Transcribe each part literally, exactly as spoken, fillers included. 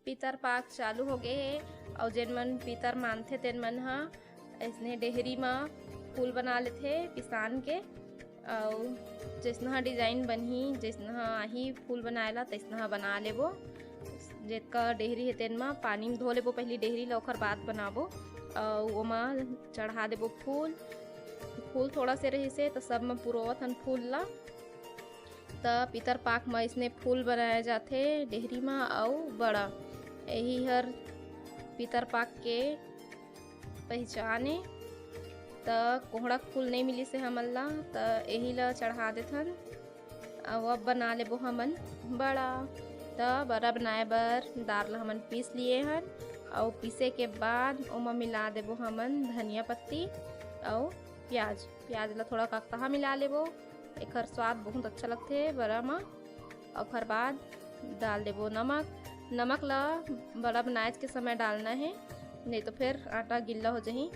पितर पाक चालू हो गे हे, अउ जेन मन पितर मानथे तेन मन ह अइसने डेहरी म फूल बना लेथे पिसान के, अउ जइसनहा design बनही, जइसनहा आही फूल बनाए ला, तइसनहा बना लेबो। जेतका डेहरी हे तेन म पानी म धो लेबो पहिली डेहरी ला, ओखर बाद बनाबो, अउ ओमा चढ़ा देबो फूल। फूल थोड़ा से रहिसे त सब म पुरोवत हन फूल ला। त पितर पाक म अइसने फूल बनाए जाथे डेहरी म अउ बड़ा। एही हर पितर पाक के पहिचान ए। त कोहड़ा के फूल नइ मिलिस हे हमन ला, त एही ला चढ़ा देथन। अउ अब बना लेबो हमन बड़ा। त बड़ा बनाए बर दार ला हमन पीस लिए हन, अउ पीसे के बाद ओमा मिला देबो हमन धनिया पत्ती अउ प्याज। प्याज ला थोड़ा ककतहा मिला लेबो, एखर स्वाद बहुत अच्छा लगथे बड़ा म। ओखर बाद डाल देबो नमक। नमक ला बड़ा बनाएच के समय डालना हे, नहीं तो फिर आटा गिल्ला हो जाही।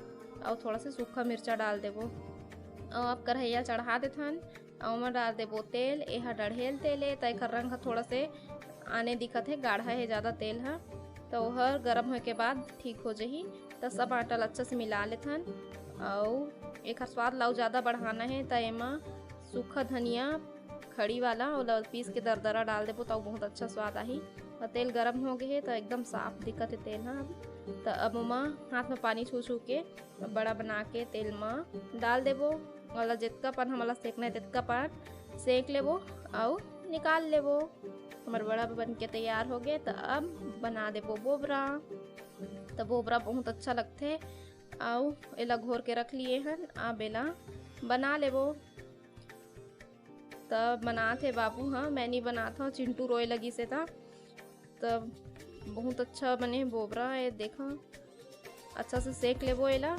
अउ थोड़ा से सूखा मिर्चा डाल देबो। अउ अब कढ़ैया चढ़ा देथन, अउ ओमा डाल देबो तेल। एहा डढ़ेल तेल ए, त एखर रंग ह थोड़ा से आने दिखत हे, गाढ़ा हे ज्यादा तेल ह, त ओहर गरम होए के बाद ठीक हो जाही। त सब आटा ला अच्छा से मिला लेथन, अउ एखर स्वाद ला अउ ज्यादा बढ़ाना हे, त एमा सूखा धनिया खड़ी वाला, ओला पीस के दरदरा डाल देबो, त अउ बहुत अच्छा स्वाद आही। अउ तेल गरम हो गे हे, त एकदम साफ दिखत हे तेल ह। त अब ओमा हाथ म पानी छू छू के बड़ा बना के तेल म डाल देबो। ओला जेतका पन हमला सेकना हे, तेतका पन सेक लेबो अउ निकाल लेबो। हमर बड़ा बन के तैयार हो गे, त अब बना देबो बोबरा। त बोबरा बहुत अच्छा लगथे, अउ एला घोर के रख लिए हन। अब एला बना लेबो। त बनात हे बाबू ह, मैं नी बनात हव, चिंटू रोए लगिस हे त। त बहुत अच्छा बने हे बोबरा, ए देखा, अच्छा से सेक लेबो एला,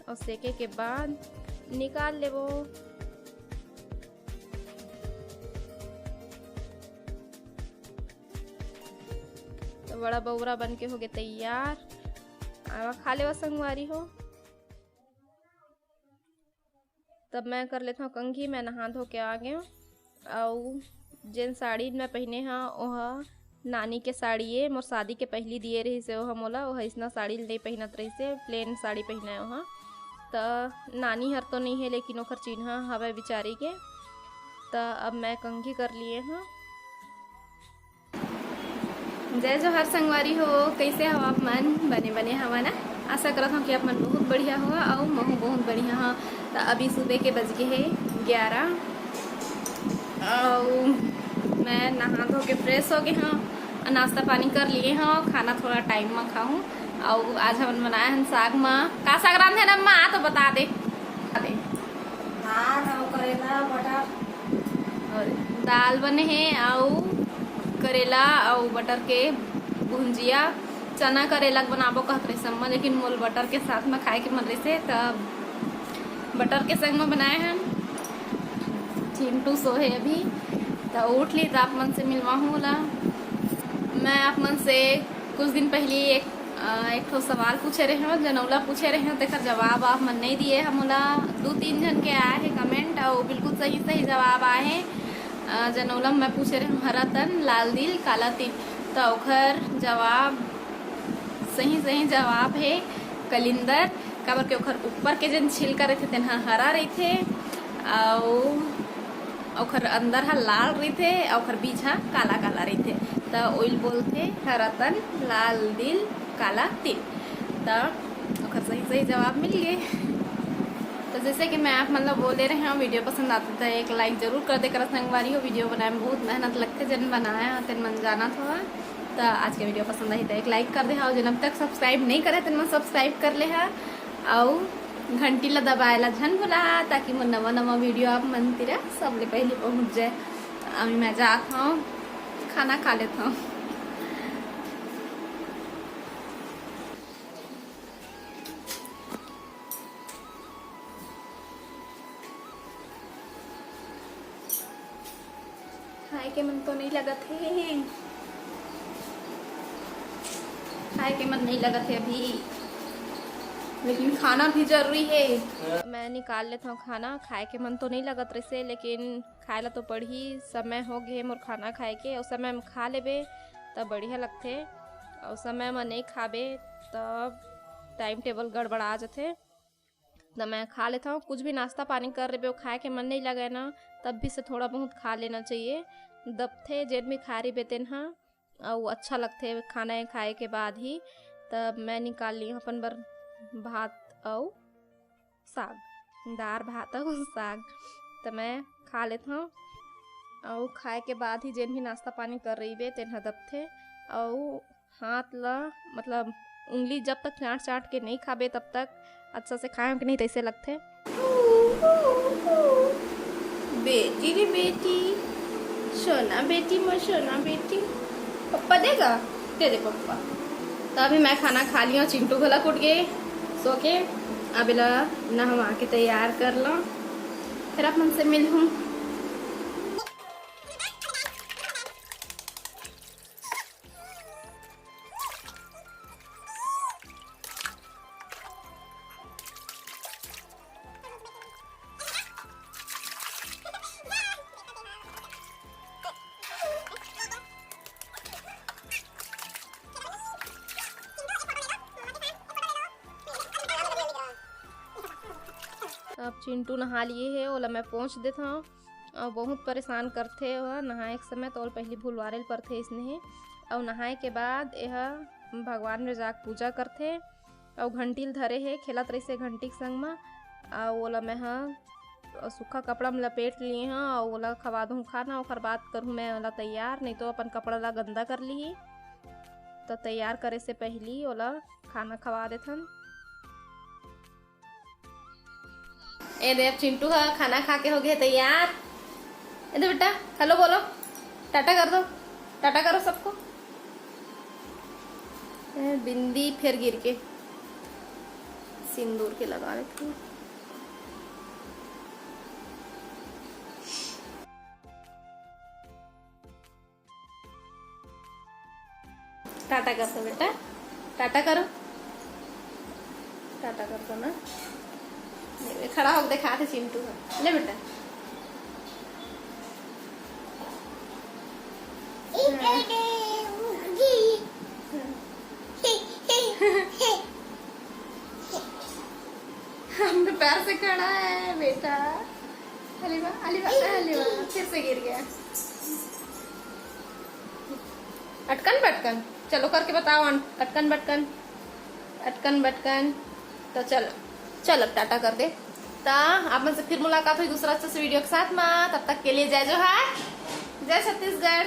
अउ सेके के बाद निकाल लेबो। त बड़ा बोबरा बन के होगे तैयार। आवा खा लेवा संगवारी हो। तब मैं कर लेथव कंघी। मैं नहा धो के आ गेव, अउ जेन साड़ी मैं पहिने ह, ओह नानी के साड़ी ए, मोर शादी के पहिली दिए रहिस हे ओह मोला। ओह अइसना साड़ी ल नइ पहिनत रहिस हे, plain साड़ी पहिने ओह। त नानी हर तो नइ हे, लेकिन ओखर चिन्हा हवय बिचारी के। त अब मैं कंघी कर लिए ह। जय जोहार संगवारी हो, कइसे हव आप मन? बने बने हवा ना? आशा करत हव कि आप मन बहुत बढ़िया हव, अउ महू बहुत बढ़िया हव। त अभी सुबह के बज गे हे ग्यारह, अउ मैं नहा धो के fresh हो गे हव, नाश्ता पानी कर लिए हव। खाना थोड़ा time म खाहूँ। अउ आज हमन बनाए हन साग म, का साग रांधे हन अम्मा? आ तो बता दे, बता दे। दाल अउ करेला, बटर। अउ दाल बने हे, अउ करेला अउ बटर के भुंजिया। चना करेला के बनाबो कहत रहिस अम्मा, लेकिन मोल बटर के साथ म खाए के मन रहिस हे, त बटर के संग म बनाए हन। चिंटू सोहे अभी, त उठ ली त आप मन से मिलवाहूँ ओला। मैं आप मन से कुछ दिन पहिली एक, अ, एक ठो सवाल पूछे रहेंव, जनउला पूछे रहेंव, तेकर जवाब आप मन नइ दिए ह मोला। दू तीन झन के आए हे comment, अउ बिल्कुल सही सही जवाब आए हे। अ, जनउला म मैं पूछे रहेंव, हरा तन, लाल दिल, काला तिल, त ओखर जवाब, सही सही जवाब हे कलिंदर, काबर के ओखर ऊपर के जेन छिलका रहिथे, तेन ह हरा रहिथे, अउ ओखर अंदर ह लाल रहिथे, अउ ओखर बीज ह काला काला रहिथे, त ओइल बोलथे हरा तन, लाल दिल, काला तिल। त ओखर सही सही जवाब मिल गे। त जइसे कि मैं आप मन ल बोले रहेंव, video पसंद आथे त एक like जरूर कर दे करा संगवारी हो। Video बनाए म बहुत मेहनत लगथे, जेन बनाए ह तेन मन जानत हव। त आज के video पसंद आही त एक like कर दे हव, जेन अब तक subscribe नइ करे तेन मन subscribe कर ले हा, अउ घंटी ला दबाए ला झन भुला, ताकि मोर नवा नवा video आप मन तीरा सबले पहिली पहुंच जाए। अभी मैं जात हव, खाना खा लेत हव। खाए के मन तो नइ लगत हे, खाए के मन नइ लगत हे अभी, लेकिन खाना भी जरूरी हे। मैं निकाल लेत हव खाना, खाए के मन तो नइ लगत रहिसे, लेकिन खाए ला तो पड़ही, समय हो गे हे मोर खाना खाए के, अउ समय म खा लेबे। तब बढ़िया लगथे। अउ समय म नइ खाबे, तब टाइम टेबल गड़बड़ा जथे। त मैं खा लेथव। कुछ भी नाश्ता पानी कर रहिबे, खाए के मन नइ लगे ना, तब भी से थोड़ा बहुत खा लेना चाहिए। दबथे जेन भी खा रहिबे तेन ह, अउ अच्छा लगथे खाना खाए के बाद ही। तब मैं निकाल ली अपन बर भात अउ साग, दार भात अउ साग। त मैं खा लेथव। अउ खाए के बाद ही जेन भी नाश्ता पानी कर रहिबे तेन ह दबथे। अउ हाथ ला, मतलब, उंगली जब तक चाट चाट के नहीं खाबे, तब तक अच्छा से खाए के नहीं, तैसे लगथे। बेटी रे बेटी, सोना बेटी, मोर सोना बेटी, पप्पा देगा, दे दे पप्पा। तो अभी मैं खाना खा लिया, चिंटू घला उठ गए सो के। अब एला नहवा के तैयार कर लो, फिर आप मन से मिलहूँ। अब चिंटू नहा लिए हे, ओला मैं पोंछ देथव। अउ बहुत परेशान करथे ओह नहाए के समय, तो ओला पहिली भुलवारे ल परथे अइसने हे। अउ नहाए के बाद एह भगवान में जाके पूजा करथे। अउ घंटी ल धरे हे, खेलत रहिसे घंटी के संग म। अउ ओला मैं ह सूखा कपड़ा में लपेट लिए हव, अउ ओला खवा दूँ खाना, ओकर बाद करहूँ मैं ओला तैयार, नहीं तो अपन कपड़ा ला गंदा कर लिही। तो तैयार करे से पहिली ओला खाना खवा देथन। ए दे, अब चिंटू ह खाना खा के हो गए तैयार। ए दे बेटा, हेलो बोलो, टाटा कर दो, टाटा करो सबको। ए, बिंदी फिर गिर के सिंदूर के लगा लेती हूँ। टाटा कर दो बेटा, टाटा करो, टाटा कर दो ना। ले, खड़ा होके दिखा दे चिंटू का। ले बेटा। हम तो पैर से खड़ा है बेटा। अलीवा, अलीवा, अलीवा, फिर से गिर गया। अटकन बटकन, चलो करके बताओ। अन-, अटकन बटकन, अटकन बटकन। तो चलो, चलो टाटा कर दे। तो आप मन से फिर मुलाकात हुई दूसरा अच्छा से वीडियो के साथ में। तब तक के लिए जय जोहार, जय छत्तीसगढ़।